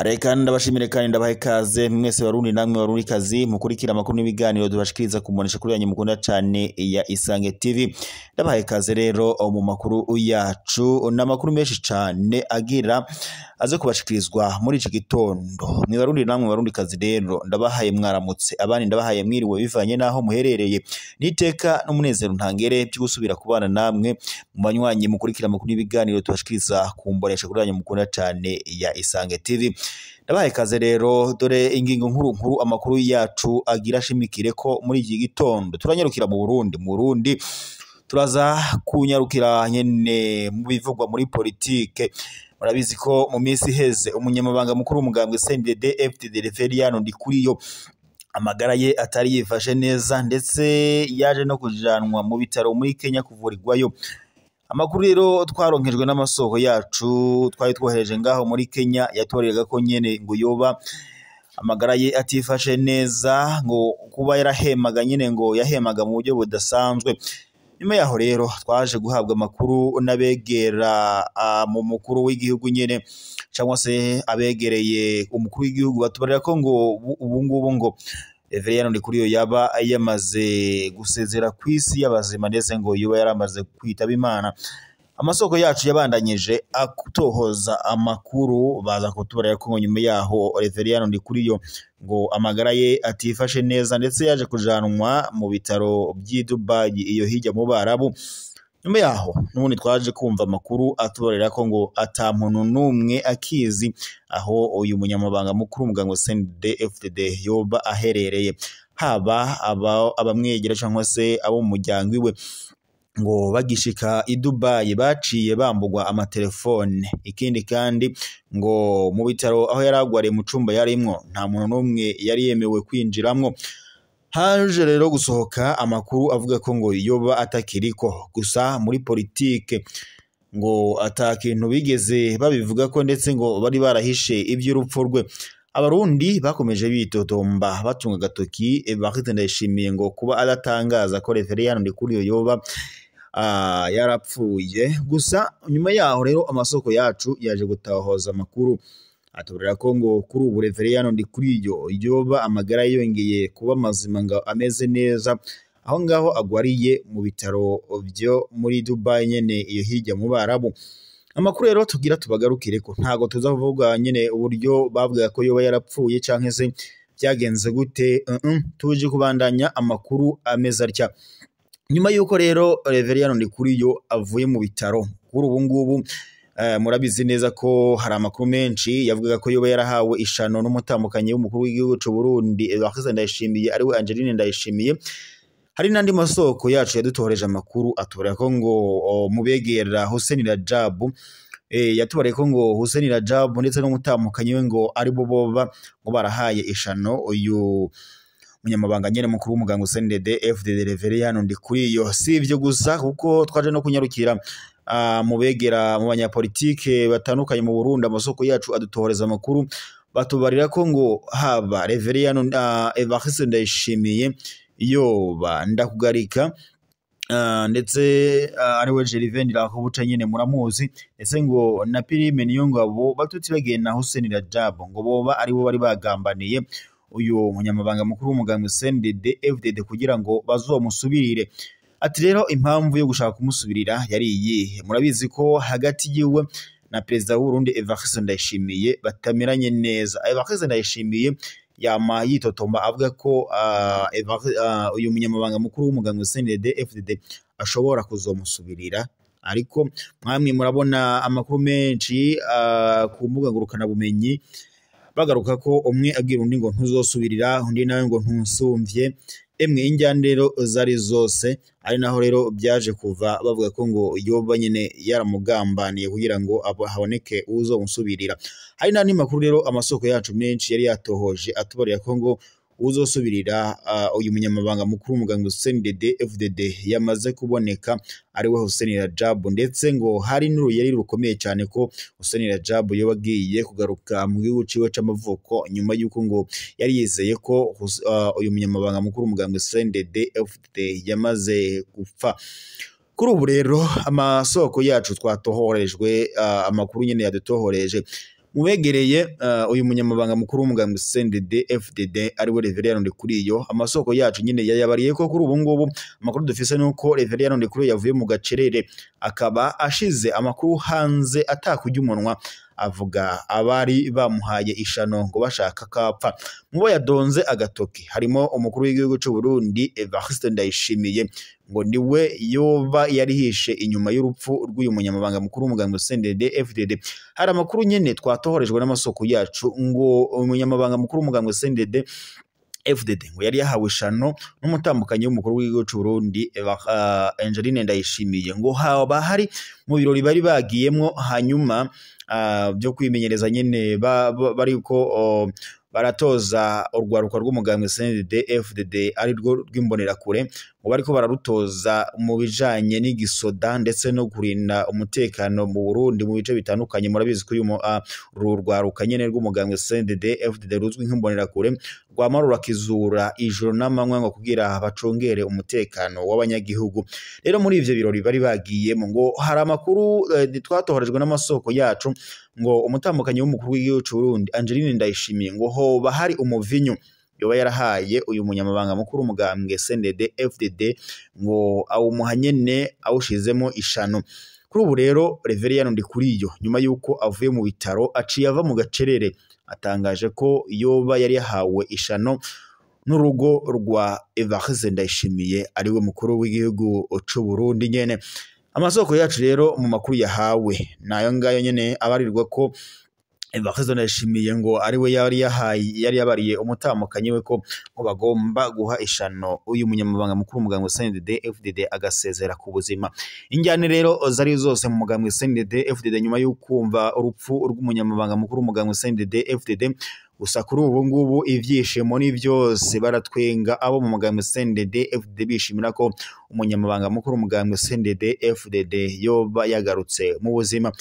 Reka ndabashimire kandi ndabahe ikaze mwese Barundi namwe Barundi kazi mukurikira amakuru n'ibiganiro dubashikiriza kumonesha kuri yanyu mukunda cane ya Isange TV. Ndabahe ikaze rero mu makuru yacu n'amakuru menshi cane agira aze kubashikirizwa muri iki gitondo. Mwe Barundi namwe Barundi kazi rero ndabahaye mwaramutse, abandi ndabahaye mwiriwe bivanye naho muherereye. Niteka n'umunezero ntangere byo gusubira kubana namwe mu banywanyi mukurikira amakuru n'ibiganiro tubashikiriza kumbonesha kuri yanyu mukunda cane ya Isange TV. Ndabahaye ikaze rero, dore ingingo nkuru nkuru amakuru yacu agira ashimikire ko muri iki gitondo. Turanyarukira mu Burundi, mu Burundi turaza kunyarukira nyene mu bivugwa muri politike. Murabizi ko mu minsi iheze umunyamabanga mukuru w'umugambwe CNDD FDD Reveriyano Ndikuriyo amagara ye atari yifashe neza, ndetse yaje no kujanwa mu bitaro muri Kenya kuvurirwayo. Amakuru rero twaronkejwe n'amasoko yacu twari twohereje ngaho muri Kenya yatoreraga ko nyene ngo yoba amagara ye atifashe neza, ngo kuba yarahemaga nyene ngo yahemaga mu buryo budasanzwe. Nyuma yaho rero twaje guhabwa amakuru n'abegera mu mukuru w'igihugu nyene cyangwa se abegereye umukuru w'igihugu batubarira ko ngo ubu ngubu ngo Reveriyano Ndikuriyo yaba yamaze gusezera kw'isi y'abazima, ndetse ngo yoba yaramaze kwitaba Imana. Amasoko yacu yabandanyije akutohoza amakuru baza kutubarira ko nyuma yaho Reveriyano Ndikuriyo ngo amagara ye atifashe neza, ndetse yaje kujanwa mu bitaro by'i Dubai iyo hirya mu Barabu. Nyuma yaho n'ubundi twaje kumva amakuru atubarira ko ngo ata muntu n'umwe akizi aho uyu munyamabanga mukuru w'umugambwe CNDD FDD yoba aherereye, haba abamwegera cyangwa se abo mu muryango iwe. Ngo bagishika i Dubai baciye bambugwa amatelefone. Ikindi kandi ngo mu bitaro aho yaragwariye mu cumba yarimwo nta muntu n'umwe yari yemewe kwinjiramwo. Haje rero gusohoka amakuru avuga ko ngo yoba atakiriko, gusa muri politike ngo atakintu bigeze babivuga ko, ndetse ngo bari barahishe iby'urupfu rwe. Abarundi bakomeje bitotomba batunga agatoki Evariste Ndayishimiye ngo kuba adatangaza ko Reveriyano Ndikuriyo yoba yarapfuye. Gusa nyuma yaho rero amasoko yacu yaje gutahoza amakuru atubarira ko ngo kuri ubu Reveriyano Ndikuriyo yoba amagara yongeye kuba mazima ngo ameze neza, aho ngaho agwariye mu bitaro byo muri Dubai nyene iyo hirya mu Barabu. Amakuru rero tugira tubagarukire ko ntago tuza kuvuga nyene uburyo bavuga ko yoba yarapfuye canke se byagenze gute. Tuje kubandanya amakuru ameze atya. Nyuma yuko rero Reveriyano Ndikuriyo avuye mu bitaro kuri ubu ngubu, murabizi neza ko hari amakuru menshi yavugaga ko yoba yarahawe ishano n'umutambukanyi w'umukuru w'igihugu c'u Burundi Evariste Ndayishimiye ariwe Angeline Ndayishimiye. Hari n'andi masoko yacu yadutohoreje amakuru atubwira ko ngo mubegera Hussein Rajabu, yatubareye ko ngo Hussein Rajabu ndetse n'umutambukanyi we ngo ari bo boba ngo barahaye ishano uyu munyamabanga nyene mukuru w'umugambwe CNDD FDD Reveriyano Ndikuriyo. Si ivyo gusa kuko twaje no kunyarukira mubegera mu banyapolitike batandukanye mu Burundi, amasoko yacu adutohoreza amakuru batubarira ko ngo haba Reveriyano Evariste Ndayishimiye yoba ndakugarika, ndetse ariwe Gervais Ndirakobuca nyene muramuzi, ndetse ngo na Pirime Niyongabo batutsi bagenda Hussein Rajabu ngo boba aribo bari bagambaniye uyu munyamabanga mukuru w'umugambwe CNDD FDD kugira ngo bazomusubirire. Ati rero impamvu yo gushaka kumusubirira yari iyihe? Murabizi ko hagati yiwe na perezida w'u Burundi Evariste Ndayishimiye batameranye neza. Evariste Ndayishimiye yama yitotomba avuga ko uyu munyamabanga mukuru w'umugambwe CNDD FDD ashobora kuzomusubirira, ariko mwamwe murabona amakuru menshi ku mbuga ngurukana bumenyi bagaruka ko umwe abwira undi ngo ntuzosubirira, undi nawe ngo ntusumvye. Emwe injyane rero zari zose, ari naho rero byaje kuva bavuga ko ngo yoba nyene yaramugambaniye kugira ngo haboneke uzomusubirira. Hari n'andi makuru rero amasoko yacu menshi yari yatohoje atubarira ko ngo uzosubirira uyu munyamabanga mukuru w'umugambwe CNDD FDD yamaze kuboneka ariwe Hussein Rajab, ndetse ngo hari n'uruyeri rukomeye cyane ko Hussein Rajab yoba agiye kugaruka mu gihugu ciwe c'amavuko, nyuma y'uko ngo yari yizeye ko uyu munyamabanga mukuru w'umugambwe CNDD FDD yamaze gupfa. Kuri ubu rero amasoko yacu twatohorejwe, amakuru nyene yadutohoreje mubegereye uyu munyamabanga mukuru w'umugambwe CNDD FDD ariwe Reverien Ndikuriyo, amasoko yacu nyine yayabariye ko kuri ubu ngubu amakuru dufise nuko Reverien Ndikuriyo yavuye mu gacerere, akaba ashize amakuru hanze atakujya umunwa, avuga abari bamuhaye ishano ngo bashaka kapfa. Mubo yadonze agatoki harimo umukuru w'igihugu cy'u Burundi Evariste Ndayishimiye, ngo niwe yoba yarihishe inyuma y'urupfu rw'uyu munyamabanga mukuru w'umugambwe CNDD FDD. Hari amakuru nyene twatohorejwe n'amasoko yacu ngo umunyamabanga mukuru w'umugambwe CNDD FDD ngo yari yahawe ishano n'umutambukanyi w'umukuru w'igihugu cy'u Burundi Angeline Ndayishimiye, ngo haba hari mu birori bari bagiyemwo hanyuma byo kwimenyereza nyene bariko baratoza urwaruka rw'umugambwe CNDD FDD ari rwo rw'imbonerakure, ngo bariko bararutoza mu bijanye n'igisoda ndetse no kurinda umutekano mu Burundi mu bice bitandukanye. Murabizi ko uyu rwaruka nyene rw'umugambwe CNDD FDD ruzwi nk'imbonerakure rwama rurakizura ijoro n'amanywa ngo kugira bacungere umutekano w'abanyagihugu. Rero muri ivyo birori bari bagiyemo ngo hari amakuru twatohorejwe n'amasoko yacu ngo umutambukanyi w'umukuru w'igihugu c'u Burundi Angeline Ndayishimiye ngo hoba hari umuvinyu yoba yarahaye uyu munyamabanga mukuru umugambwe CNDD FDD ngo awumuha nyene awushizemo ishano. Kuri ubu rero Reverien Ndikuriyo nyuma yuko avuye mu bitaro aciye ava mu gacerere, atangaje ko yoba yari yahawe ishano n'urugo rwa Evariste Ndayishimiye ariwe mukuru w'igihugu c'u Burundi nyene. Amasoko yacu rero mu makuru yahawe nayo ngayo nyene abarirwa ko Evariste Ndayishimiye ngo ariwe yari yahaye yari yabariye umutamukanyi we ko ngo bagomba guha ishano uyu munyamabanga mukuru w'umugambwe CNDD FDD agasezera ku buzima. Injyane rero zari zose mu mugambwe CNDD FDD nyuma y'ukumva urupfu rw'umunyamabanga mukuru w'umugambwe CNDD FDD. Gusa kuri ubu ngubu ivyishimo ni byose, baratwenga abo mu mugambwe CNDD FDD bishimira ko umunyamabanga mukuru w'umugambwe CNDD FDD yoba yagarutse mu buzima.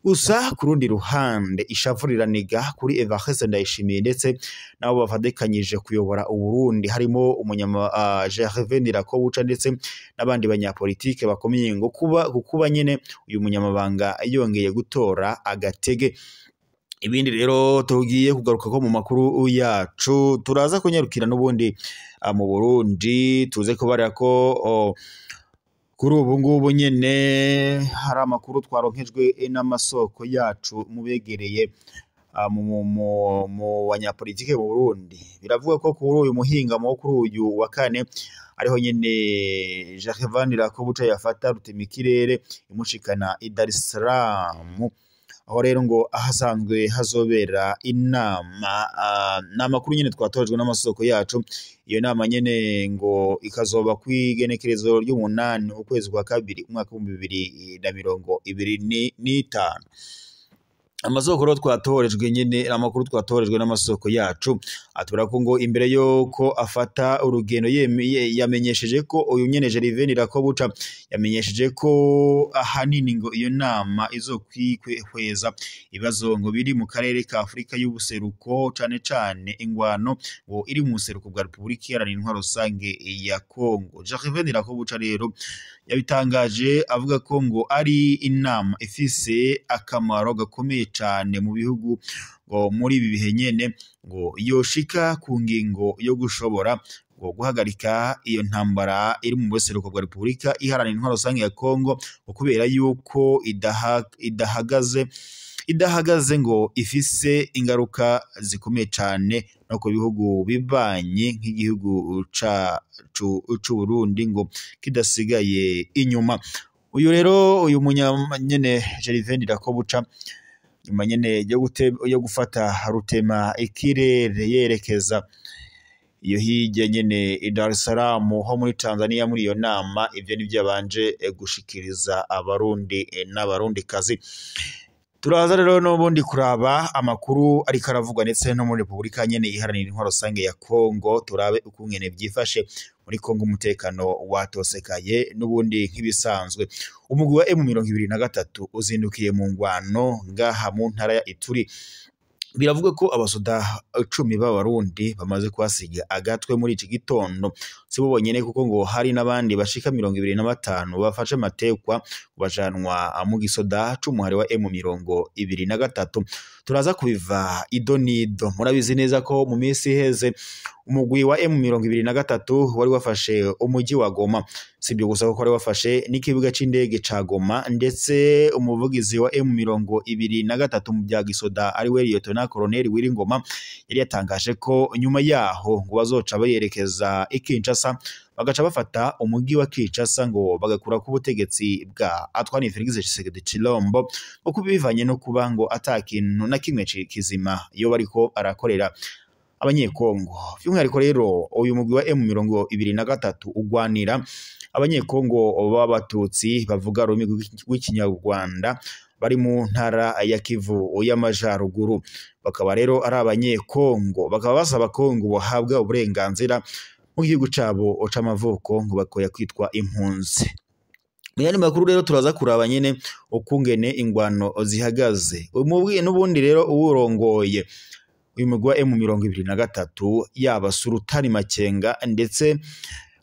Gusa ku rundi ruhande ishavu riraniga kuri Evariste Ndayishimiye ndetse nabo bafadekanyije kuyobora Uburundi harimo umunyama Gervais Ndirakobuca ndetse n'abandi banyapolitike bakomeye ngo kuba nyene uyu munyamabanga yongeye gutora agatege. Ibindi rero tugiye kugaruka ko mu makuru yacu turaza kunyarukira n'ubundi mu Burundi, tuze kubarira ko kuri ubu ngubu nyene hari amakuru twaronkejwe n'amasoko yacu mubegereye mu banyapolitike mu Burundi. Biravuga ko kuri uyu muhingamo wo kuri uyu wa kane ariho nyene Jacques Ndirakobuca yafata rutemikirere imushikana i Dar es Salaam, aho rero ngo ahasanzwe hazobera inama. N'amakuru nyene twatojwe n'amasoko yacu, iyo nama nyene ngo ikazoba kwigenekerezo ry'umunani ukwezi kwa kabiri umwaka 2025. Amasoko rero twatorejwe nyene, amakuru twatorejwe n'amasoko yacu atubwira ko ngo imbere yuko afata urugendo yamenyesheje ko uyu nyene Gervais Ndirakobuca yamenyesheje ko ahanini ngo iyo nama izokwihweza ibibazo ngo biri mu karere ka Afrika y'ubuseruko, cane cane ingwano ngo iri mu buseruko bwa Republika Iharanira Intwaro Rusange ya Kongo. Gervais Ndirakobuca rero yabitangaje avuga ko ngo ari inama ifise akamaro gakomeye cane mu bihugu ngo muri ibi bihe nyene ngo yoshika ku ngingo yo gushobora ngo guhagarika iyo ntambara iri mu buseruko bwa Republika Iharanira Intwaro Rusange ya Kongo, ngo kubera yuko idahagaze ngo ifise ingaruka zikomeye cane no ku bihugu bibanye nk'igihugu cacu c'u Burundi ngo kidasigaye inyuma. Uyu rero uyu munyene Gervais Ndirakobuca nyuma nyene yo gufata rutema ikirere yerekeza iyo hirya nyene i Dar es Salaam ho muri Tanzania muri iyo nama, ivyo nivyo yabanje gushikiriza abarundi n'abarundikazi. Turaza rero n'ubundi kuraba amakuru ariko aravugwa ndetse no muri Repubulika nyene iharanira intwaro rusange ya Kongo, turabe ukungene vyifashe muri Kongo, umutekano watosekaye n'ubundi nk'ibisanzwe. Umugwi wa M23 uzindukiye mu ngwano ngaha mu ntara ya Ituri. Biravuga ko abasoda 10 b'abarundi bamaze kuhasiga agatwe muri iki gitondo. Si bo bonyene kuko ngo hari n'abandi bashika 25 bafashe amatekwa bajanwa mu gisoda c'umuhari wa M23. Turaza kubiva ido nido. Murabizi neza ko mu minsi iheze umugwi wa M23 wari wafashe umujyi wa Goma. Sibyo gusa kuko wari wafashe n'ikibuga c'indege ca Goma, ndetse umuvugizi wa M23 mu bya gisoda ari we Lieutenant Colonel Wiringoma yari yatangaje ko nyuma yaho ngo bazoca bayerekeza i Kinshasa, bagaca bafata umujyi wa Kinshasa ngo bagakura ku butegetsi bwa Antoine Felix Tshisekedi Tshilombo, ngo bivanye no kuba ngo atakintu na kimwe kizima iyo bariko arakorera abanyekongo. By'umwihariko rero uyu mugwi wa M23 ugwanira abanyekongo b'abatutsi bavuga ururimi rw'ikinyarwanda bari mu ntara ya Kivu y'Amajaruguru, bakaba rero ari abanyekongo, bakaba basaba Kongo bahabwa uburenganzira mu gihugu cabo c'amavuko ngo bakoya kwitwa impunzi. Mu yandi makuru rero turaza kuraba nyene ukungene ingwano zihagaze. N'ubundi rero uwurongoye uyu mugwi wa M23 yaba Sultani Makenga ndetse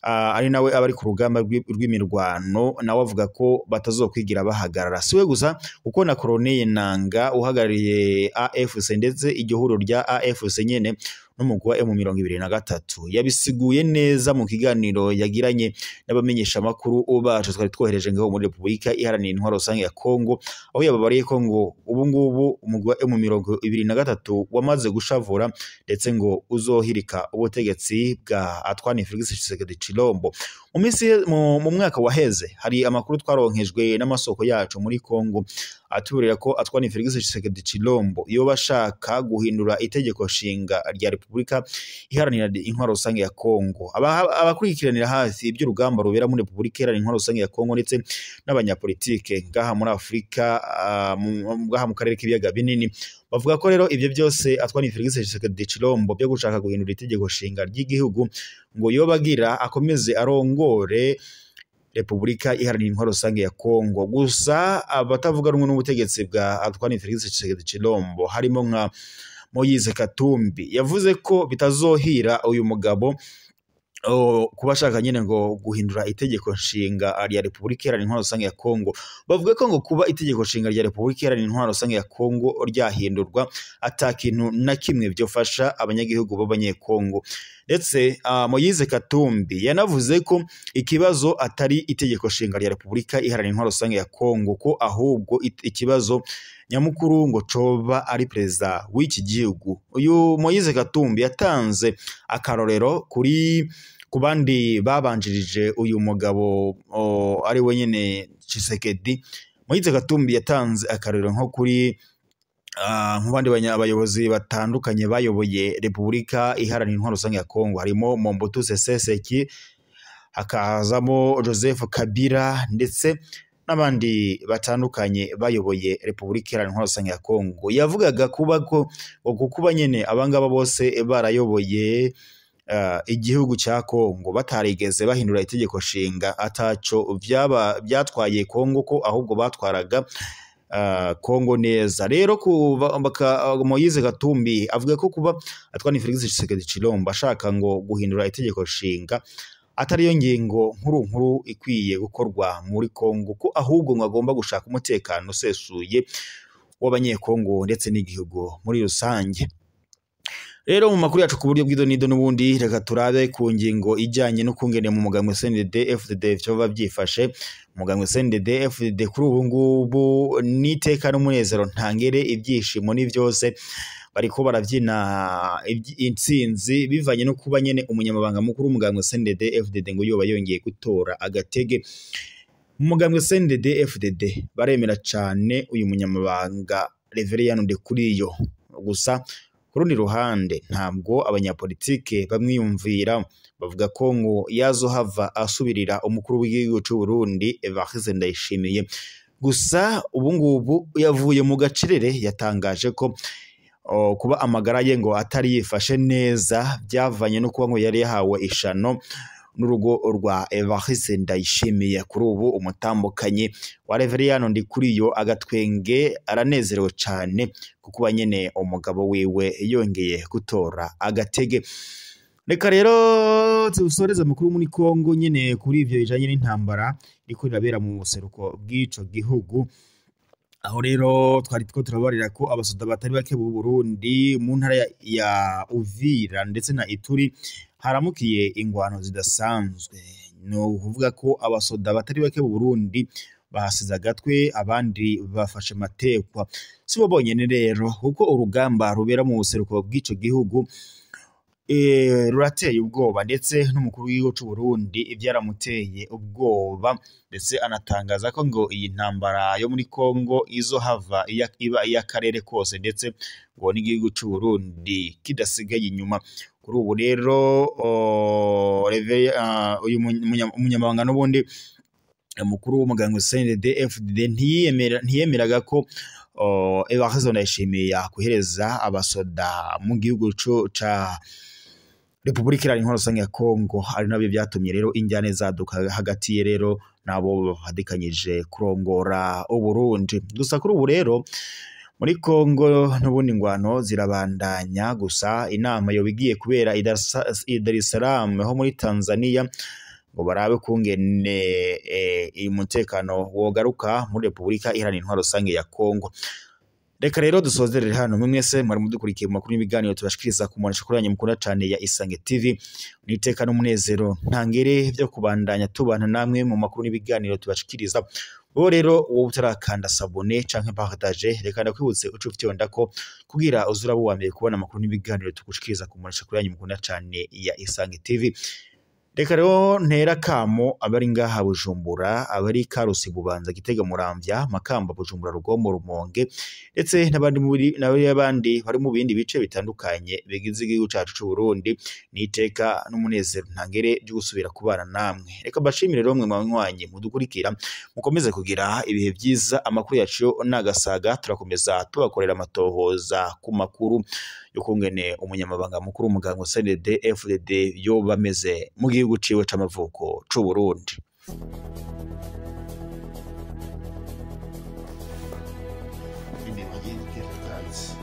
ari nawe abari ku rugamba rw'imirwano, nawe avuga ko batazokwigira bahagarara. Siwe gusa kuko na Colonel Nanga uhagarariye AFC ndetse igihuro rya AFC nyene n'umugwi wa M23 yabisiguye neza mu kiganiro yagiranye n'abamenyesha makuru bacu twari twohereje ngaho muri Repubulika Iharanira Intwaro Rusange ya Kongo, aho yababariye ko ngo ubu ngubu umugwi wa M23 wamaze gushavura ndetse ngo uzohirika ubutegetsi bwa Antoine Felix Tshisekedi Tshilombo. Mu mwaka waheze hari amakuru twaronkejwe n'amasoko yacu muri Kongo atuburira ko Antoine Felix Tshisekedi Tshilombo iyo bashaka guhindura itegeko nshinga rya Repubulika Iharanira Intwaro Rusange ya Kongo. Abakurikiranira hafi iby'urugamba rubera muri Repubulika Iharanira Intwaro Rusange ya Kongo ndetse n'abanyapolitike ngaha muri Afrika, ngaha mu karere k'ibiyaga binini, bavuga ko rero ibyo byose Antoine Felix Tshisekedi Tshilombo byo gushaka guhindura itegeko nshinga ry'igihugu ngo yobagira akomeze arongore Repubulika Iharanira Intwaro Rusange ya Kongo. Gusa abatavuga rumwe n'ubutegetsi bwa Antoine Felix Tshisekedi Tshilombo harimo nka Moise Katumbi yavuze ko bitazohira uyu mugabo kuba ashaka nyine ngo guhindura itegeko nshinga rya Repubulika Iharanira Intwaro Rusange ya Kongo. Bavuga ko ngo kuba itegeko nshinga rya Repubulika Iharanira Intwaro Rusange ya Kongo ryahindurwa atakintu na kimwe byofasha abanyagihugu b'abanyekongo. Ndetse Moise Katumbi yanavuze ko ikibazo atari itegeko nshinga rya Repubulika Iharanira Intwaro Rusange ya Kongo, ko ahubwo ikibazo nyamukuru ngo coba ari perezida w'iki gihugu. Uyu Moise Katumbi yatanze akarorero kuri ku bandi babanjirije uyu mugabo ari we nyene Tshisekedi. Moise Katumbi yatanze akarorero nko kuri nk'abandi abayobozi batandukanye bayoboye Repubulika Iharanira Intwaro Rusange ya Kongo, harimo Mobutu Sese Seko, hakazamo Joseph Kabila ndetse n'abandi batandukanye bayoboye Repubulika Iharanira Intwaro Rusange ya Kongo. Yavugaga kuba ko kuba nyene abangaba bose barayoboye igihugu cya Kongo batarigeze bahindura itegeko nshinga ataco byaba byatwaye Kongo, ko ahubwo batwaraga Kongo neza. Rero Moise Katumbi avuga ko kuba Antoine Felix Tshisekedi Tshilombo ashaka ngo guhindura itegeko nshinga atari yo ngingo nkuru nkuru ikwiye gukorwa muri Kongo, ko ahubwo ngo agomba gushaka umutekano usesuye w'abanyekongo ndetse n'igihugu muri rusange. Rero mu makuru yacu ku buryo bw'idonido n'ubundi reka turabe ku ngingo ijyanye no kungene mu mugambwe CNDD-FDD vyoba byifashe. Umugambwe CNDD-FDD kuri ubu ngubu n'iteka n'umunezero ntangere, ibyishimo ni byose, bariko barabyina intsinzi bivanye no kuba nyene umunyamabanga mukuru w'umugambwe CNDD-FDD ngo yoba yongeye gutora agatege. Umugambwe CNDD-FDD baremera cane uyu munyamabanga Reverien Ndikuriyo, gusa ku rundi ruhande ntabwo abanyapolitike bamwiyumvira, bavuga ko ngo yazohava asubirira umukuru w'igihugu c'u Burundi Evariste Ndayishimiye. Gusa ubu ngubu yavuye mu gacerere, yatangaje ko kuba amagara ye ngo atari yifashe neza byavanye no kuba ngo yari yahawe ishano n'urugo rwa Evariste Ndayishimiye. Kuri ubu umutambukanyi wa Reveriyano Ndikuriyo agatwenge aranezerewe cane kuko nyene umugabo wiwe yongeye gutora agatege. Reka rero tusoreze amakuru muri Kongo nyene kuri ivyo bijanye n'intambara iriko irabera mu buseruko bw'ico gihugu, aho rero twari two turabarira ko abasoda batari bake b'u Burundi mu ntara ya Uvira ndetse na Ituri haramukiye ingwano zidasanzwe. Ni ukuvuga ko abasoda batari bake b'u Burundi bahasize agatwe, abandi bafashe matekwa. Si bo bonyene rero, kuko urugamba rubera mu buseruko bw'ico gihugu rurateye ubwoba, ndetse n'umukuru w'igihugu c'u Burundi ivyaramuteye ubwoba, ndetse anatangaza ko ngo iyi ntambara yo muri Kongo izohava iba iy'akarere kose, ndetse ngo n'igihugu c'u Burundi kidasigaye inyuma. Kuri ubu rero uyu umunyamabanga n'ubundi mukuru w'umuganga CNDD-FDD ntiyemeraga ko Evariste Ndayishimiye yakwihereza abasoda mu gihugu ca Republika Iharanira Intwaro Rusange ya Kongo, ari nabyo byatumye rero injyane zaduka hagati ye rero nabo bafadikanyije kurongora Uburundi. Gusa kuri ubu rero muri Kongo n'ubundi ngwano zirabandanya, gusa inama yoba igiye kubera i Dar es Salaam ho muri Tanzania ngo barabe kungene umutekano wogaruka muri Republika Iharanira Intwaro Rusange ya Kongo. Reka rero dusozerere hano, mwe mwese mwari mudukurikiye mu makuru n'ibiganiro tubashikiriza ku mbonesha kuri yanyu mukunda cane ya Isange TV. Niteka n'umunezero ntangere byo kubandanya tubana namwe mu makuru n'ibiganiro tubashikiriza. Wowe rero wowe utarakanda sabone canke partage, reka ndakwibutse uce ufite ko kugira uzura uwa mbere kubona amakuru n'ibiganiro tugushikiriza ku mbonesha kuri yanyu mukunda cane ya Isange TV. Reka rero ntera kamo abari ngaha Bujumbura, abari Karusi, Bubanza, Gitega, Muramvya, Makamba, Bujumbura, Rugombo, Rumonge, ndetse n'abandi n'abandi bari mu bindi bice bitandukanye bigize igihugu cacu c'u Burundi. Niteka n'umunezero ntangere byo gusubira kubana namwe. Reka mbashimire rero mwe mwanywanyi mudukurikira, mukomeze kugira ibihe vyiza. Amakuru yacu n'agasaga turakomeza tubakorera amatohoza ku makuru yo kungene umunyamabanga mukuru w'umuganga CNDD-FDD yoba ameze mu gihugu ciwe c'amavuko c'u Burundi. Imbeba y'igitero.